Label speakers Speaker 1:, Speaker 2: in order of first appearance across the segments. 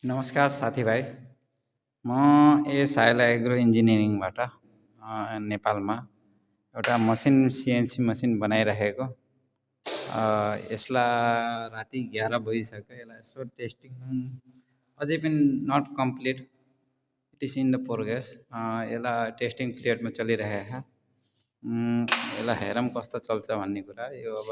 Speaker 1: नमस्कार साथीभाइ। म साइला एग्रो इन्जिनियरिङबाट नेपालमा एउटा मसिन सिएनसी मसिन बनाइरहेको। यसलाई राति 11 बजिसक्यो। यसलाई यसो टेस्टिङ अझै पनि not complete, it is in the progress. यसलाई टेस्टिङ पिरियडमा चलिरहेको छ। यसलाई हेरौँ कस्तो चल्छ भन्ने कुरा। यो अब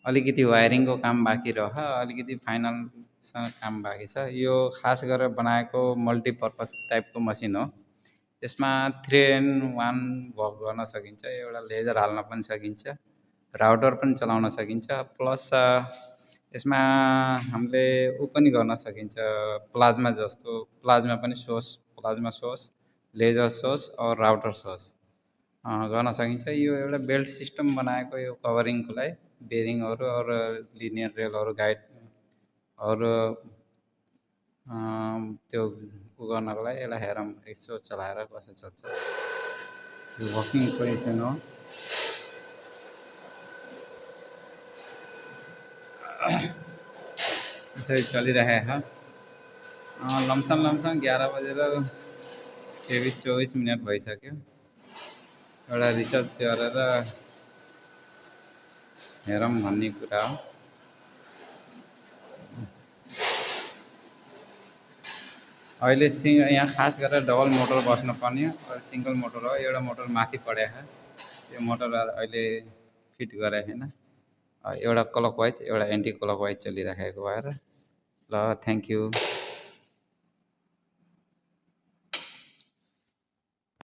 Speaker 1: अलिकति वायरिङको काम बाँकी रह, अलिकति फाइनलसँग काम बाँकी छ। यो खास गरेर बनाएको मल्टिपर्पज टाइपको मसिन हो। यसमा 3-in-1 वर्क गर्न सकिन्छ। एउटा लेजर हाल्न पनि सकिन्छ, राउटर पनि चलाउन सकिन्छ, प्लस यसमा हामीले पनि गर्न सकिन्छ, प्लाज्मा जस्तो। प्लाज्मा पनि source, plasma source, laser source और राउटर सोर्स गर्न सकिन्छ। यो एउटा बेल्ट सिस्टम बनाएको, यो कभरिङको लागि बेरिङहरू और लिनियर रेलहरू गाइड और त्यो गर्नको लागि यसलाई हेरौँ यसो चलाएर कसो चल्छ। यो वर्किङ पोजिसन हो। यसरी चलिरहेको छ। लमसम 11 बजेर 23-24 मिनट भइसक्यो। एउटा रिसर्च गरेर हेरौँ भन्ने कुरा हो। अहिले यहाँ खास गरेर डबल मोटर बस्नुपर्ने हो। सिङ्गल मोटर हो। एउटा मोटर माथि परेको छ, त्यो मोटर अहिले फिट गरेको छैन। एउटा क्लकवाइज एउटा एन्टी क्लकवाइज चलिरहेको भएर। ल, थ्याङ्क यू।